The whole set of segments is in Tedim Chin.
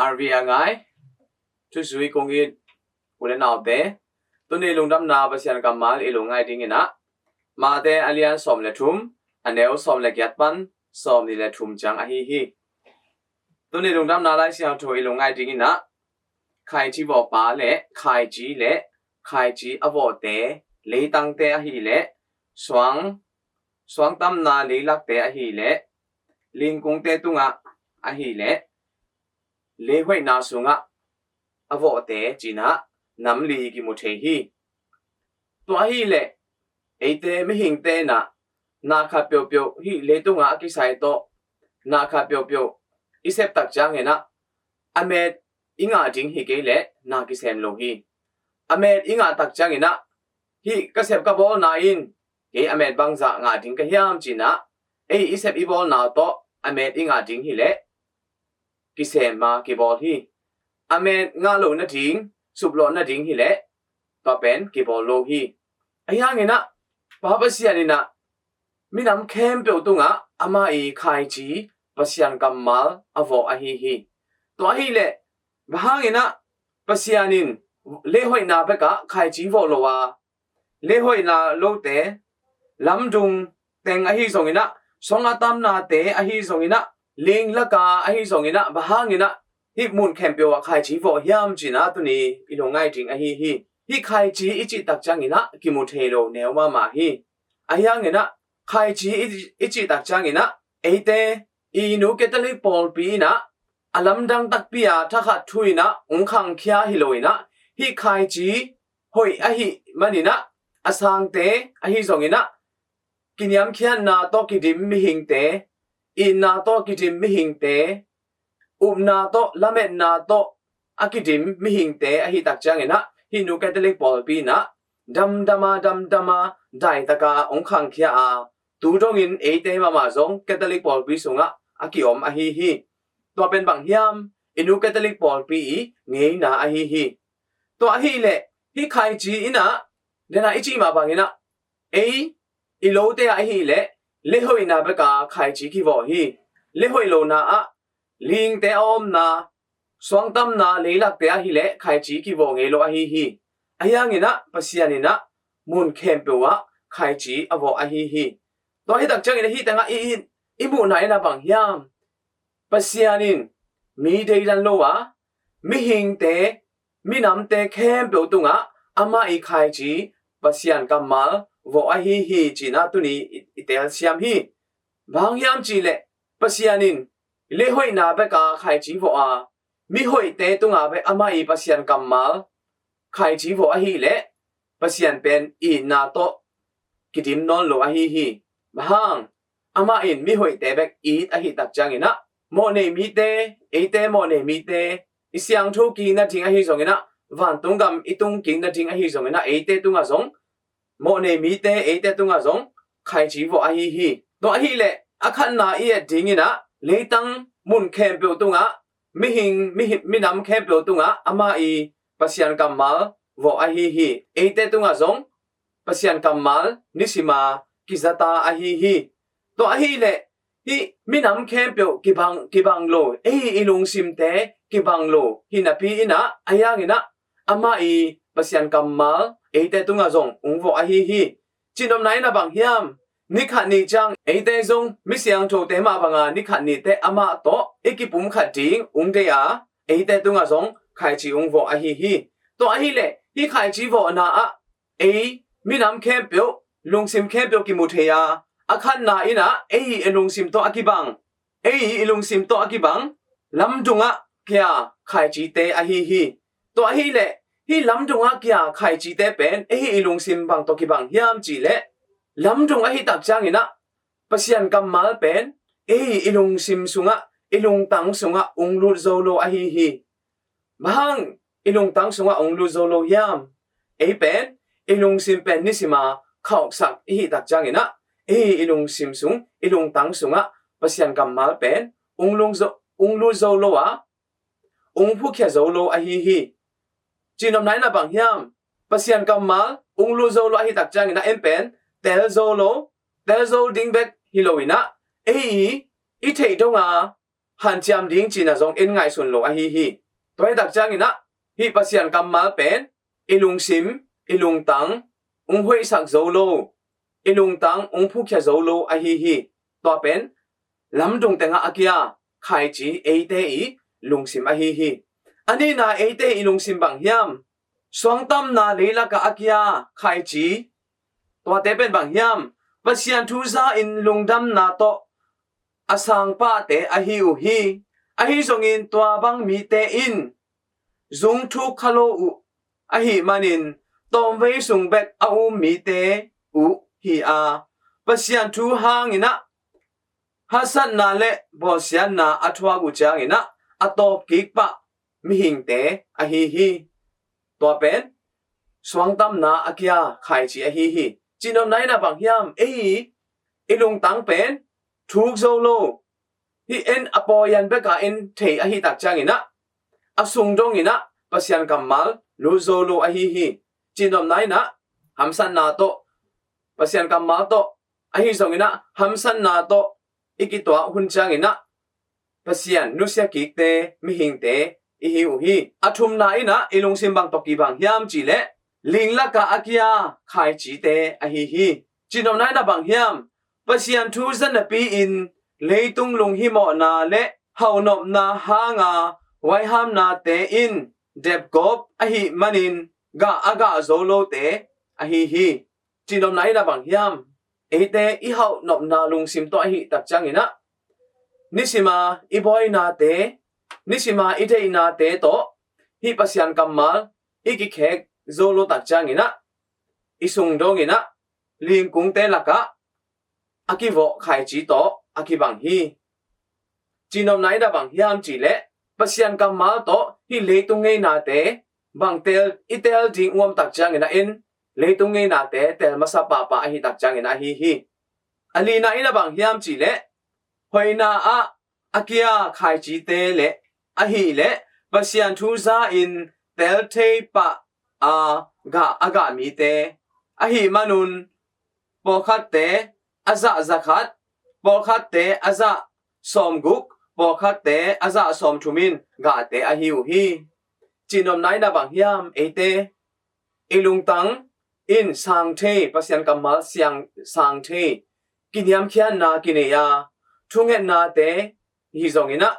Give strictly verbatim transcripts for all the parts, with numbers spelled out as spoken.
Arvi a ngai thuzui kong it u le naute, tuni lungdamna Pasian kammal i lungngai dingin ah Mate a lian sawm le thum, a neu sawm le giat pan sawm nih le thum ciang ahi hi. Tuni lungdamna Lai Siangtho i lungngai dingin ah khaici vawhpa le khaici le khaici a vawhte, leitangte ahi le suang, suangtamna leilakte ahi le lingkungte tungah ahi le leihoihna sungah a vawhte cinah nam li kimu thei hi. Tua ahi le eite mihingte inah na khat peuhpeuh hih leitungah a kisai tawh na khat peuhpeuh i septak cianginah a met i ngah ding hi kei le na kisem lo hi. A met i ngahtak cianginah hih ka sep ka bawlna in kei a met bangzah ngah ding ka hiam cinah ei i sep i bawlna tawh a met i ngah ding hi le kisem a kibawl hi. A met ngah lo nading, suplawh nading hi le tua pen kibawl lo hi. Ahi hanginah Pa Pasian inah minam khempeuh tungah amah i khaici Pasian kammal a vawh ahi hi. Tua ahi le bang hanginah Pasian in leihoihna bekah khaici vawh lo a, leihoihna lote, lamdung teng ahi zonginah, song a tamnate ahi zonginah, ling laka ahi zonginah, bang hanginah hih mun khempeuh ah khaici vawh hiam cinah tuni i lungngai ding ahi hi. Hih khaici i cihtak cianginah kimu thei lo neu mahmah hi. Ahi hanginah khaici i, i cihtak cianginah eite i Nu Catholic pawlpi inah a lamdang takpi a thakhat thu inah ung khangkhia hi lo inah hih khaici hoih ahi maninah a sangte ahi zonginah kiniamkhiatna tawh kidim mihingte, itna tawh kidim mihingte, upna tawh lametna tawh a kidim mihingte ahi tak cianginah hih Nu Catholic pawlpi inah damdama damdama daitaka ung khangkhia a, tu dongin eite mahmah zong Catholic pawlpi sungah a kiom ahi hi. Tua pen bang hiam? I Nu Catholic pawlpi i ngeina ahi hi. Tua ahi le hih khaici inah dena i cih mah banginah ei i lote ah ahi le leihoihna beka khaici kivawh hi. Leihoih lona ah lingte a omna, suangtamna leilakte ahi le khaici kivawh ngei lo ahi hi. Ahi hanginah Pasian inah mun khempeuh ah khaici a vawh ahi hi. Tua hi tak cianginah hih tengah i, i, i muhna inah bang hiam? Pasian in mi deidan lo a, mihingte, minamte khempeuh tungah amah i khaici Pasian kammal vawh ahi hi cinah tuni i, i telsiam hi. Bang hiam cihleh Pasian in leihoihna beka khaici vawh a, mihoihte tungah bek amah i Pasian kammal khaici vawh ahi leh Pasian pen itna tawh kidim nawn lo ahi hi. Bang hang? Amah in mihoihte bek it ahi tak cianginah mawhnei mite, eite mawhnei mite, i siangtho kik nading ahi zonginah, vantung gam i tung kik nading ahi zonginah eite tungah zong, mawhnei mite eite tungah zong khaici vawh ahi hi. Tua ahi leh a khatna i et dinginah leitang mun khempeuh tungah mihing, mihi-, minam khempeuh tungah amah i Pasian kammal vawh ahi hi. Eite tungah zong Pasian kammal nisima kizata ahi hi. Tua ahi leh hih minam khempeuh kibang, kibang lo, ei i lungsimte kibang lo hi napi inah, ahi hanginah amah i Pasian kammal eite tungah zong ung vawh ahi hi. Cihnopna inah bang hiam? Nikhat ni ciang eite zong mi siangthote mah banga nikhat nite amah tawh i kipumkhat ding ung deih a, eite tungah zong khaici ung vawh ahi hi. Tua ahi leh hih khaici vawhna ah ei minam khempeuh, lungsim khempeuh kimu thei a, a khatna inah ei i lungsim tawh a kibang, ei i lungsim tawh a kibang lamdungah kia khaicite ahi hi. Tua ahi leh hih lamdungah kia khaicite pen ei i lungsim bang tawh kibang hiam cihleh lamdung ahi tak cianginah Pasian kammal pen ei i lungsim sungah, i lungtang sungah ung lut zo lo ahi hi. Bang hang i lungtang sungah ung lut zo lo hiam? Ei pen i lungsim pen nisima khauhsak i hih tak cianginah ei i lungsim sung, i lungtang sungah Pasian kammal pen ung lung zo, ung lut zo lo a, ung phukhia zo lo ahi hi. Cihnopna inah bang hiam? Pasian kammal ung lut zo lo ahi tak cianginah en pen tel zo lo, tel zo ding bek hi lo inah ei i, i theih donga hanciam ding cihna zong en ngaihsun lo ahi hi. Tua hi tak ciangin ah hih Pasian kammal pen i lungsim, i lungtang hong hoihsak zo lo, i lungtang hong phukhia zo lo ahi hi. Tua pen lamdung tengah a kia khaici eite i lungsim ahi hi. A nihna eite i lungsim bang hiam? Suangtamna leilakah a kia khaici, tuate pen bang hiam? Pasian thu za-in lungdamna tawh a sang pahte ahi uh hi. Ahi zongin tua bang mite in zung thuk kha lo uh ahih manin tawmvei sung bek a um mite uh hi a, Pasian thu hangin ah haksatna le bawlsiatna a thuak uh ciangin ah a tawpkik pah mihingte ahi hi. Tua pen suangtamna a kia khaici ahi hi. Cihnopna in ah bang hiam? Ei i lungtang pen thuk zo lo, hih en a pawi-an beka en thei ahi tak ciangin ah a sung dongin ah Pasian kammal lut zo lo ahi hi. Cihnopna in ah hamsatna tawh, Pasian kammal tawh, ahi zongin ah hamsatna tawh i kituak hun ciangin ah Pasian nusia kikte mihingte i hi uh hi. A thumna in ah i lungsim bang tawh kibang hiam cih leh linglakah a kia khaicite ahi hi. Cihnopna in ah bang hiam? Pasian thu za napi-in leitung lunghimawhna le haunopna hanga vaihamnate in depgawp ahih manin gah a gah zo lote ahi hi. Cihnopna in ah bang hiam? Eite i haunopna lungsim tawh ahi tak ciangin ah nisima i buainate, nisima i deihnate tawh hih Pasian kammal i kikhek zo lo tak ciangin ah i sung dongin ah lingkungte lakah a kivawh khaici tawh a kibang hi. Cihnopna in ah bang hiam cih leh Pasian kammal tawh hih leitung ngeinate bang tel, i tel ding uam tak ciangin ah en leitung ngeinate tel masa pahpah ahi tak ciangin ah ahi hi. A lina in ah bang hiam cih leh hoihna ah a kia khaicite le ahih leh Pasian thu za-in tel thei pah a gah a gah mite ahih manun pawlkhatte a zah zakhat, pawlkhatte a zah sawmguk, pawlkhatte a zah sawmthum in gahte ahi uh hi. Cihnopna in ah bang hiam? Eite i lungtang in sang thei, Pasian kammal siang sang thei kiniamkhiatna kinei a, thungetnate hi zongin ah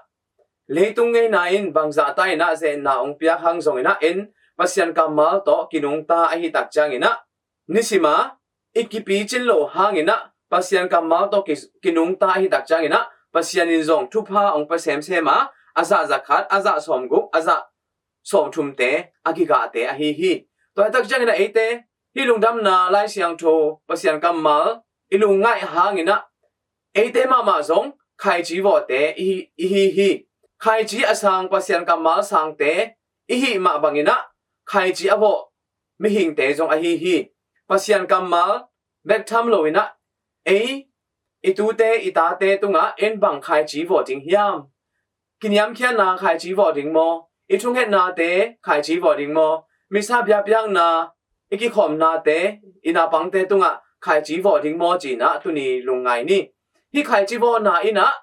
leitung ngeina in bangzah ta in ah zetna hong piak hang zongin ah en Pasian kammal tawh kinungta ahi tak ciangin ah nisima i kipicin loh hangin ah Pasian kammal tawh ki, kinungta ahi tak ciangin ah Pasian in zong thupha hong pia semsem a, a zah zakhat, a zah sawmguk, a zah sawmthumte a kigahte ahi hi. Tua hi tak ciangin ah eite hih lungdamna Lai Siangtho Pasian kammal i lungngaih hangin ah eite mahmah zong khaici vawhte i hi, i hi hi. Khaici a sang Pasian kammal sangte i hih mah bangin ah khaici a vawh mihingte zong ahi hi. Pasian kammal bek tham loin ah ei i tute i tate tungah en bang khaici vawh ding hiam? Kiniamkhiatna khaici vawh ding maw? I thungetnate khaici vawh ding maw? Misa biakpiakna, i kikhawmnate, i naupangte tungah khaici vawh ding maw ci-in ah tuni lungngai ni. Hih khaici vawhna in ah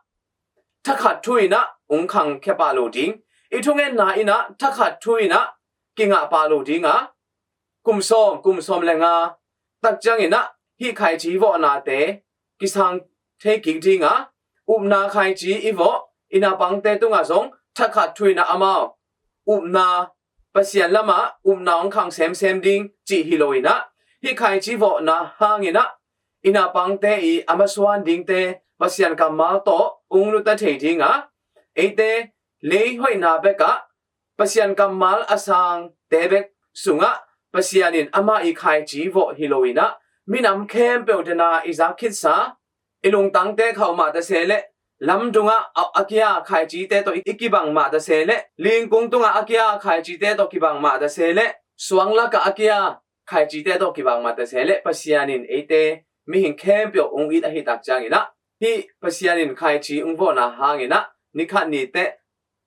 thakhat thu in ah hong khangkhia pah lo ding, i thungetna in ah thakhat thu in ah kingah pah lo ding a, kum sawm, kum sawm le nga tak ciangin ah hih khaici vawhnate kisang thei kik ding a, upna khaici i vawh, i naupangte tungah zong thakhat thu in ah amau upna, Pasian lamah upna hong khang semsem ding cih hi loin ah hih khaici vawhna hangin ah i naupangte i a masuan dingte Pasian kammal tawh hong nuta thei ding a, eite lei hoihna bekah Pasian kammal a sangte bek sungah Pasian in amah i khaici vawh hi loin ah minam khempeuh dena i zak khitsa, i lungtangte khauh mah ta se leh, lamdungah a, a kia khaicite tawh i kibang mah ta se leh, lingkung tungah a kia khaicite tawh kibang mah ta se leh, suang lakah a kia khaicite tawh kibang mah ta se leh, Pasian in eite mihing khempeuh hong it ahi tak ciangin ah hih Pasian in khaici hong vawhna hangin ah ni khat ni teh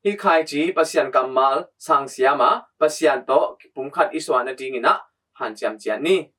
hih khaici Pasian kammal sang siam a, Pasian tawh pumkhat i suah nadingin ah hanciam ciat ni.